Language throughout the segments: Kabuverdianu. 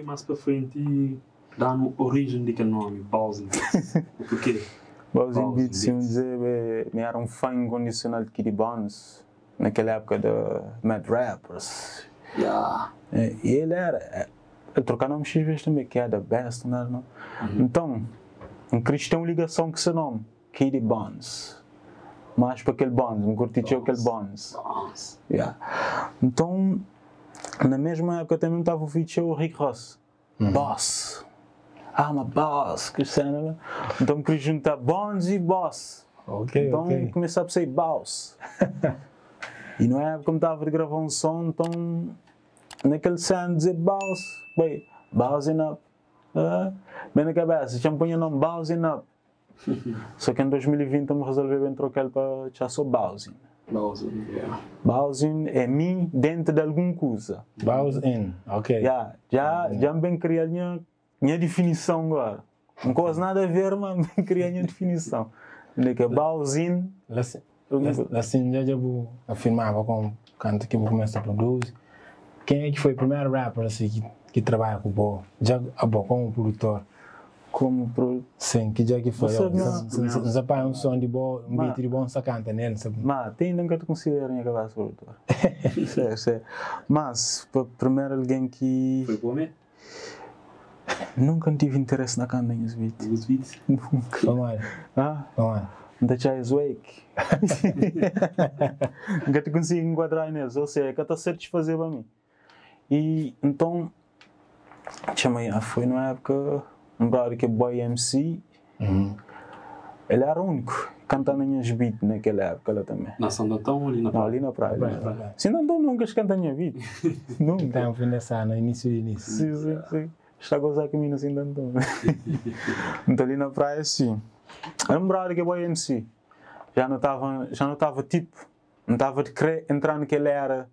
Mais pa frenti, da-nu origem di kel nomi, Bowsin Beats. O porquê? Bowsin Bowsin Beats, se Beats. dizer, mi era fã incondicional de Kiddy Bonds, naquela época da Mad Rappers. E ele era, ele trocava nome X vezes também, que é The Best, não era não? Então, um Cristo tem uma ligação com esse nome, Kiddy Bonds. Mais para aquele Bonds, me curti aquele Bonds. Bonds. Yeah. Então, na mesma época também estava o feature o Rick Ross. Boss. Ah, uma boss, que cena, né? Então queria juntar Bonds e Boss. Então começou a ser Boss. E não é como estava a gravar um som, então naquele cena dizer Boss, bem, Bowsing Up. Ah, bem na cabeça, já me punha o nome Bowsing Up. Só que em 2020 eu me resolvi bem trocar ele para já sou Bowsing. Bowsin, yeah. Bowsing é mim dentro de alguma coisa. Bowsin, ok. Yeah, já me bem criar a minha definição agora. Não quase nada a ver, mas bem criar a minha definição. Entendeu? Que é Bowsing. Assim, já vou afirmava com canto que vou começar a produzir. Quem é que foi o primeiro rapper assim, que trabalha com o Bo? Já a Bo, como produtor? Como produtor? Sim, que já que foi. Você não- Você põe um som de bom, um beat de bom, você canta nele. Sabe? Mas tem nunca te considero minha cabeça produtor. Sério, sério. Mas, para primeiro alguém que. Foi bom mesmo? Nunca tive interesse na canta nos beats. Os beats? Nunca. Vamos lá. Ah? Vamos lá. Da Chase Wake. Nunca te consigo enquadrar neles, ou seja, que está a satisfazer para mim. E então, chamei, foi numa época, um brother que é Boy MC, ele era o único cantando minhas beats naquela época lá também. Na Santo Antão ou ali na Não, praia? ali na praia. Praia, Ali na praia. praia. Se não, então nunca canta minha beat. Nunca. Então, fim dessa, no início do início. Sim. Está a gozar comigo assim, então. Então ali na praia, sim. Era um brother que é Boy MC. Já não estava tipo, não estava de querer entrar naquela era,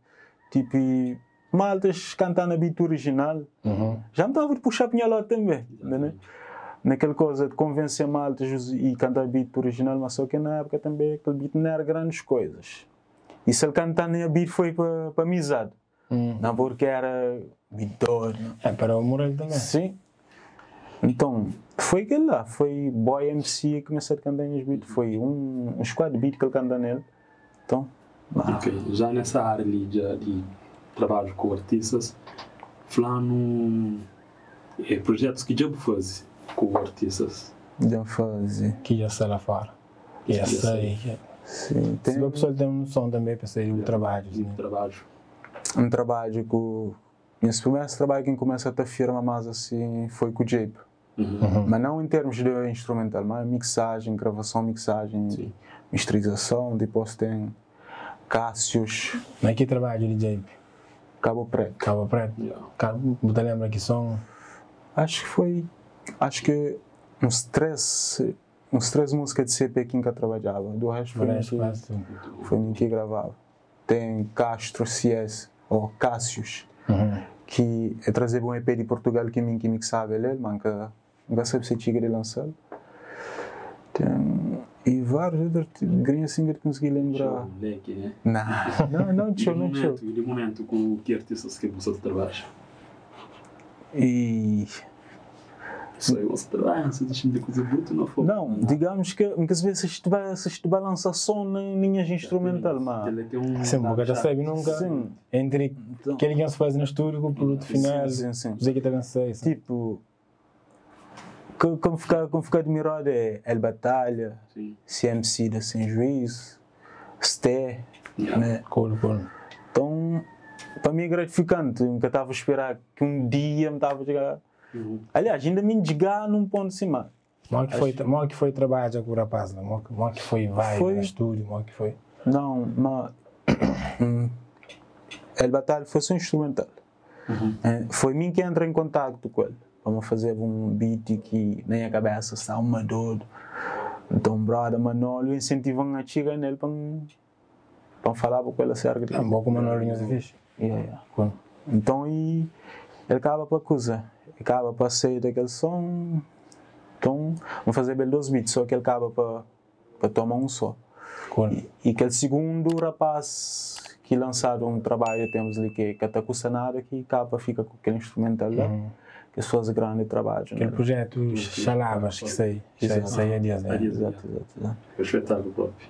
tipo, e maltas cantando a beat original. Já não estava de puxar pinhalote também, entendeu? Naquela coisa de convencer maltas e cantar beat original, mas só que na época também aquele beat não era grandes coisas. E se ele cantar nem a beat foi para amizade. Não porque era beat doido, não. É, para o Moral também. Sim. Então, foi aquele lá, foi Boy MC que começou a cantar nos beats, foi um squad beat que ele canta nele. Então, lá. Ok, já nessa área ali de trabalho com artistas, falando projetos que já faz com artistas. Já faz. Que já sai lá fora. Que já Que já sai. que- Sim, tem Se a pessoa tem um som também para sair do trabalho, De né? trabalho. um trabalho com. Esse primeiro trabalho que começa a ter firma mais assim foi com o Jape. Mas não em termos de instrumental, mas mixagem, gravação, mixagem, masterização, depois tem Cássius. Mas que trabalho de Jape? Cabo Preto. Cabo Preto? Yeah. Você lembra que som? Acho que foi, acho que uns três músicas de CP que nunca trabalhava, do resto foi Do resto, mim que, quase tudo. foi mim que gravava. Tem Castro CS, ou Cássius, que é trazer um EP de Portugal que mim que mixava ele, mas nunca sabe se tinha de lançar. Tem, e vários outros grinhos assim que eu consegui lembrar. Show, moleque, né? Não, não, não, E show, de não, show. momento, e de momento com que artistas que você trabalha? E Isso aí você trabalha, você deixa de coisa bruta, não foi? Não, digamos que muitas vezes se te vai lançar som nem linhas instrumental, mas Ele tem um Sim, porque já sabe nunca. Sim. Entre Então. aquele que se faz no estúdio com o produto final, Sim. Você que também sei, sim. Tipo, como fica admirado é El Batalha, CMC da Sem Juízo, Sté, né? Cool, cool. Então, para mim é gratificante, nunca estava a esperar que um dia me estava a chegar. Aliás, ainda me chegar num ponto assim, mas Mal que foi, mal que foi trabalho com o rapaz lá, mal que foi vibe Foi. no estúdio, mal que foi. Não, mas El Batalha foi só instrumental. Foi mim que entrei em contato com ele. Vamos fazer um beat que nem a cabeça está uma dor. Então, brother, Manolo incentivou a chegar nele para falar com ele acerca de. Ah, bom com o Manolo Linhas de Fixe. Yeah, yeah. Cool. Então, e ele acaba para coisa. Acaba para sair daquele som. Então, vamos fazer bem dois beats, só que ele acaba para tomar um só. Cool. E aquele segundo rapaz que lançaram um trabalho, temos ali que tá custa nada, que capa fica com aquele instrumental lá. Ki es faze grandi trabadju. Kel projetu Xalabas ki sai, sai a dias, né? Exato, exato, exato. Espetáculo próprio.